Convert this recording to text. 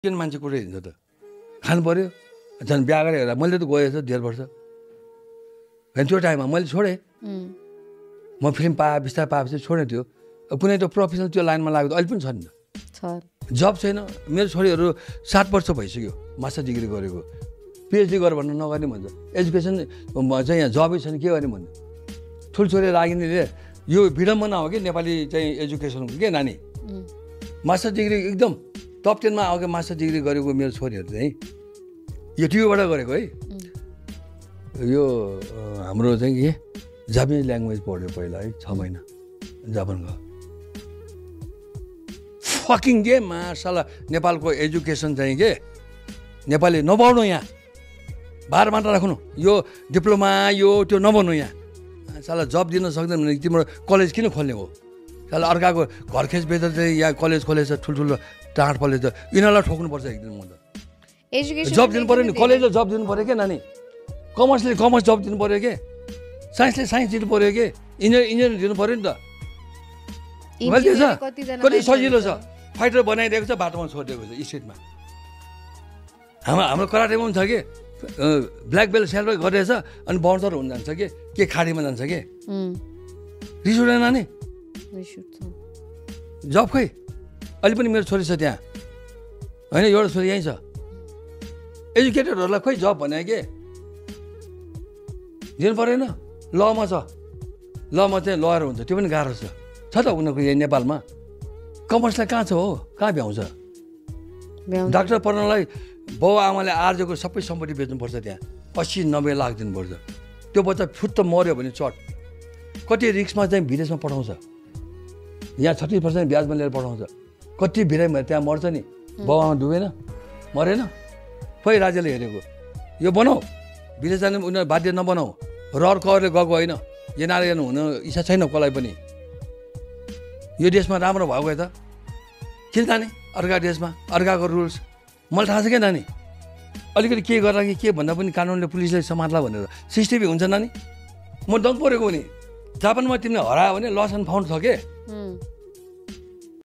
किन मान्छे कुरै हिँड्छ त खानु पर्यो झन् बिहा गरेर मैले त गएछ 1.5 वर्ष होइन त्यो टाइममा मैले छोडेँ म फिल्म बिस्तारै पाएपछि छोडेँ त्यो कुनै त प्रोफेसनल त्यो लाइनमा लाग्यो अहिले पनि छ नि त जब छैन मेरो छोरीहरू 7 वर्ष भइसक्यो मास्टर डिग्री गरेको पिएचडी गर भन्नु नगर्ने भन्छ एजुकेसन चाहिँ यहाँ जबै छैन के गर्ने भन्नु ठुल्छोरी रागिनीले यो विडम्बना हो कि नेपाली चाहिँ एजुकेसनको के नानी मास्टर डिग्री एकदम टप 10 मा आएको मास्टर डिग्री गरेको मेरो छोरीहरू चाहिँ यो टियुबाट गरेको है यो हाम्रो चाहिँ के जापानिज ल्याङ्ग्वेज पढ्यो पहिला है 6 महिना जापानको फकिङ के माशाल्लाह नेपालको एजुकेसन चाहिँ के नेपाली नपाउनु यहाँ बार मात्र राख्नु यो डिप्लोमा यो त्यो नबन्नु यहाँ साला जब दिन सक्दैन भने तिम्रो कलेज किन खोल्ने हो साला अर्काको घर खेस बेचेर चाहिँ यहाँ कलेज खोलेछ ठुल्ठुलो टाढ फलेछ यिनीहरूलाई ठोक्नुपर्छ एकदिन म त एजुकेसन जब दिनु पर्यो नि कलेजले जब दिनु पर्यो के नानी कमर्सले कमर्स जब दिनु पर्यो के साइन्सले साइन्स दिनु पर्यो के इन्जिनियरिङ दिनु पर्यो नि त कति सजिलो छ फाइटर बनाइदिएको छ बाटोमा छोडिदिएको छ स्ट्रिटमा हाम्रो कराटेमा पनि छ कि ब्ल्याक बेल्ट सेल्फ गरिरहेछ अनि बाउन्सर हुन जान्छ के खाडीमा जान्छ के रिस उठेन नानी जब खै अहिले पनि मेरो छोरी छ त्यहाँ होइन एउटा छोरी यहीँ छ एजुकेटेडहरूलाई खोइ जब भने के दिनु परेन लमा छ लमा चाहिँ लयर हुन्छ त्यो पनि गाह्रो छ त उनीहरूको यही नेपालमा कमर्सलाई कहाँ छ हो कहाँ भ्याउँछ डाक्टर पढ्नलाई बाउ आमाले आर्जको सबै सम्पत्ति बेच्नुपर्छ त्यहाँ 80-90 लाख दिनुपर्छ त्यो बच्चा फुत्त मऱ्यो भने चट कति रिक्समा चाहिँ विदेशमा पठाउँछ यहाँ 36% ब्याजमा लिएर पठाउँछ कति बिरामी त्यहाँ मर्छ नि बाउ आमा डुबेन मरेन खोइ राज्यले हेरेको यो बनाऊ विदेश जाने उनीहरू बाध्य नबनाऊ रहर कहरले गएको होइन एनआरएन हुन इच्छा छैन कसलाई पनि यो देशमा राम्रो भएको त किन जाने अर्का देशमा अर्काको रुल्स मलाई थाहा छ क्या नानी अलिकति के गर्ला कि के भन्दा पनि कानुनले पुलिसले समात्ला भनेर सिस्टिभी हुन्छ नानी म दङ परेको नि जापानमा तिमीले हरायो भने लस एन्ड फाउन्ड छ के